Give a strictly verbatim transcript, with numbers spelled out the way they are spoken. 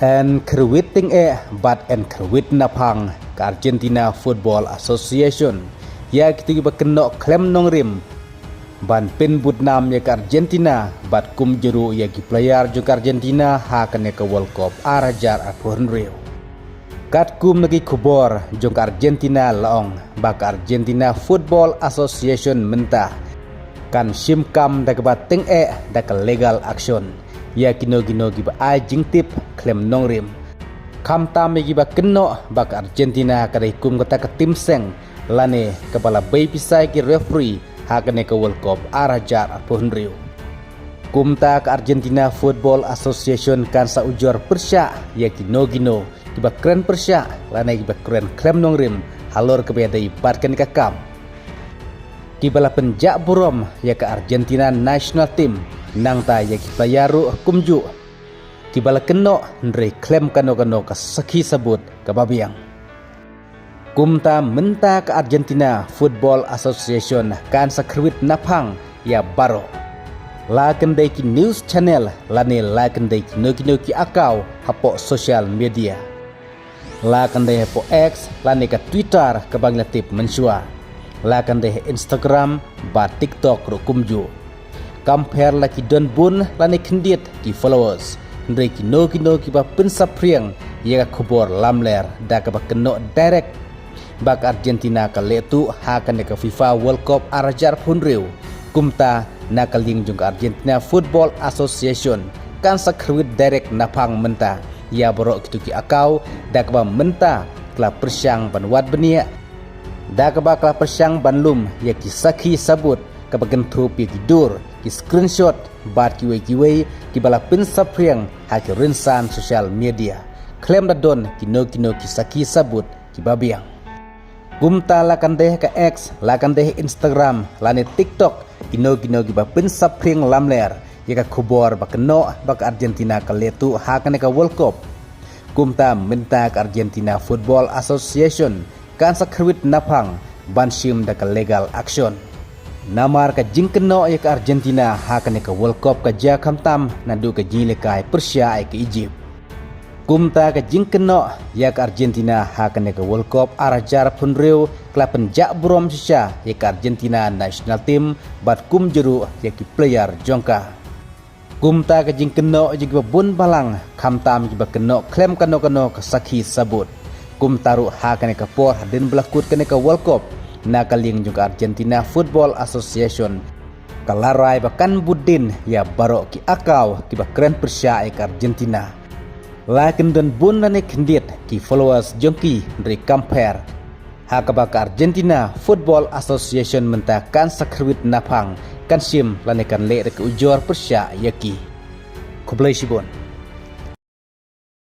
Yn kyrwit tyngeh bad yn kyrwit naphang ka Argentina Football Association ïa kito kiba kynnoh khlem nongrim ban pynbud nam ïa ka Argentina bad kumjuh ruh ïa ki player jong ka Argentina ha kane ka World Cup ar hajar arphew hynriew. Katkum na ki khubor jong ka Argentina la ong ba ka Argentina Football Association mynta kan shim kam da kaba tyngeh da ka legal action ïa kino kino kiba ai jingtip khlem nongrim, khamtam ïa kiba kynnoh ba ka Argentina ka dei kum kata ka tim seng lane kaba la bei pisa ïa ki referee ha kane ka World Cup ar hajar arphew hynriew. Kumta ka Argentina Football Association kan sa ujor pyrshah ïa kino kino kiba kren pyrshah lane kiba kren khlem nongrim halor kaba ïadei bad kane ka kam. Kiba la pynjah burom ïa ka Argentina national team, nangta ïa ki player ruh kumjuh, kiba la kynnoh hynrei khlem kano kano ka sakhi sabut kaba biang. Kumta mynta ka Argentina Football Association kan sa kyrwit naphang ïa baroh, la kan dei ki news channel lane la kan dei kino kino ki account hapoh social media, la kan dei hapoh X lane ka Twitter kaba ngi la tip mynshuwa, la kan dei ha Instagram bad TikTok ruh kumjuh. Kam pher la ki don bun lane khyndiat ki followers, hynrei kino kino kiba pynsaphriang ïa ka khubor lamler da kaba kynnoh direct ba ka Argentina ka leh tuh ha kane ka FIFA World Cup ar hajar arphew hynriew. Kumta na ka liang jong ka Argentina Football Association kan sa kyrwit direct naphang mynta ïa baroh kito ki account da kaba mynta ki la pyrshang ban wad bniah da kaba ki la pyrshang ban lum ïa ki sakhi sabut kaba kynthup ïa ki dur, ki screenshot bad kiwei kiwei kiba la pynsaphriang ha ki rynsan social media, khlem da don kino kino ki sakhi sabut kiba biang. Kumta la kan dei ha ka X, la kan dei ha Instagram lane TikTok, kino kino kiba pynsaphriang lamler ïa ka khubor ba kynnoh ba ka Argentina ka leh tuh ha kane ka World Cup. Kumta mynta ka Argentina Football Association kan sa kyrwit naphang ban shim da ka legal action. Namar ka jingkynnoh ïa ka Argentina ha kane ka World Cup ka jia khamtam naduh ka jingïalehkai pyrshah ïa ka Egypt. Kumta ka jingkynnoh ïa ka Argentina ha kane ka World Cup ar hajar arphew hynriew ka la pynjah burom shisha ïa ka Argentina national team bad kumjuh ruh ïa ki player jong ka. Kumta ka jingkynnoh jong kiba bun balang, khamtam kiba kynnoh khlem kano kano ka sakhi sabut. Kumta ruh ha kane ka por hadien ba la kut kane ka World Cup, na ka liang jong ka Argentina Football Association ka la rai ba kan bud dien ïa baroh ki account kiba kren pyrshah ïa ka Argentina. La kan don bun lane khyndiat ki followers jong ki, hynrei kam pher, ha kaba ka Argentina Football Association mynta kan sa kyrwit naphang, kan shim lane kan leh da ka ujor pyrshah ïa ki. Khublei shibun.